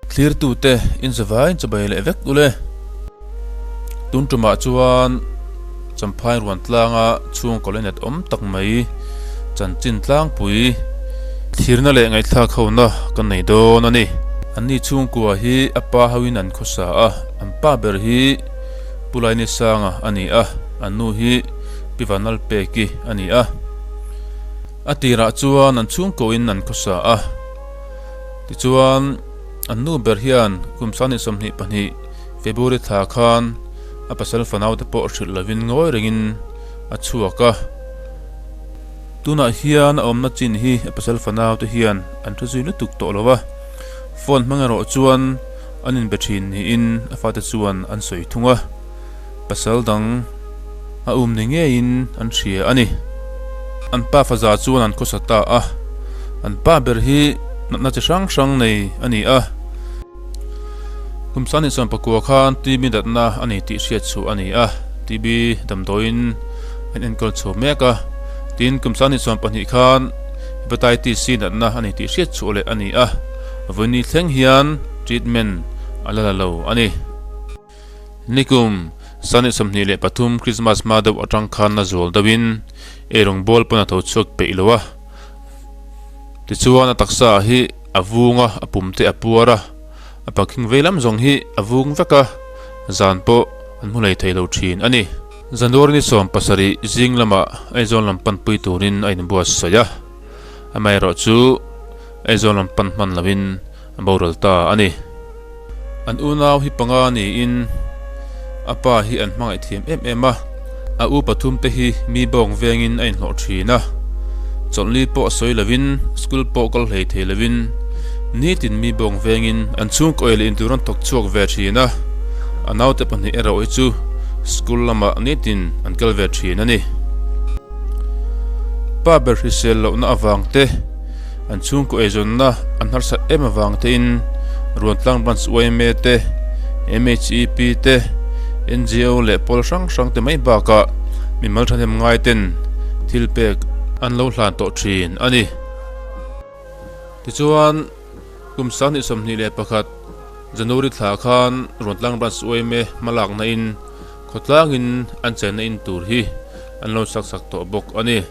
Thlirtute in zavaiin chabai leh vek ule. Tun tumah chuan Champhai ruan tlanga chhungkaw leh net awm tak mai chanchin tlangpui thlirna leh ngaihthlak hona kan nei dawn a ni. Anni chhungkua hi a pa hoin an khawsa a, an pa ber hi Pu Lainisanga a ni a, an nu hi Pi Vanlalpeki a ni a. A tirah chuan an chhungkawin an khawsa a. Tichuan, an nu ber hian kum 2022 February thla khan a pasal fanaute pawh hrilh lovin ngawi rengin a chhuak a. Tunah hian a awmna chin hi a pasal fanaute hian an hre zui lutuk tawh lo a, phone hmang erawh chuan an inbe thin niin a fate chuan an sawi thung a. Pasal dang a um ni ngeiin an hria a ni. An pa faza chuan an khawsa ta a, an pa ber hi natna chi hrang hrang nei a ni a. Kum 2019 khan TB natna a nei tih hriat chhuah a ni a, TB damdawiin an enkawl chho mek a. Tin, kum 2022 khan Hepatitis C natna a nei tih hriat chhuah leh a ni a, vawiin thleng hian treatment a la la lo a ni. Nikum, Sunday 23 Christmas hma deuh atang khan a zual deuhin eirawng bawl pawn a tho chhuak peih lo a. Tichuan a taksa hi a vung a, a pum te a puar a, a pakhing vei lam zawng hi a vung vek a, zan pawh an hmu hlei thei lo thin a ni. January ni 17 zing lamah Aizawl lam panpui turin a inbuatsaih a, amaherawhchu Aizawl lam pan hman loin a boral ta a ni. An unau hi panga niin a pa hi an hmangaih thiam em em a, a u pathum te hi mi bawng vengin a inhlawh thin a, chawlhni pawh a sawi lovin school pawh kal hlei thei lovin nitin mi bawng vengin an chhungkaw ei leh intur an thawk chhuak ve thin a, a naute pahnih erawh hi chu school lamah nitin an kal ve thin a ni. Pa ber hrisel lohna avang te. An chhungkaw eizawnna an harsat em avang tein Ruantlang Branch yma te, MHEP te, NGO leh pawl hrang hrang te mai bakah mimal thahnem ngai ten thil pek an lo hlan tawh thin a ni. Tichuan, kum 2021 January thla khan Ruantlang Branch yma hmalakna in khawtlangin an chenna in tur hi an lo sak sak tawh bawk a ni.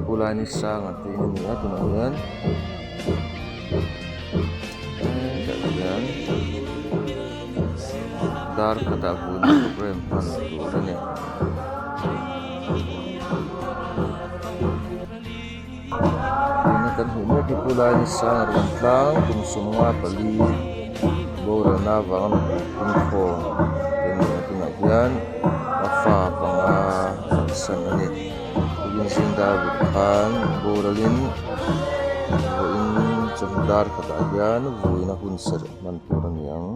Pulai ni sang a tih a ni a tunah hian hetah hian dar khatah vuina programme hman tur a ni. Tuna kan hmuh mek hi Pulai ni sang a rawn tlang kum 54 boralna avanga mipui pungkhawm te ni a tunah hian a fa panga an san a ni. Tukin zing dar ruk khan boralin vawiin chawhnu dar khatah hian vuina hun serh hman tur a ni ang.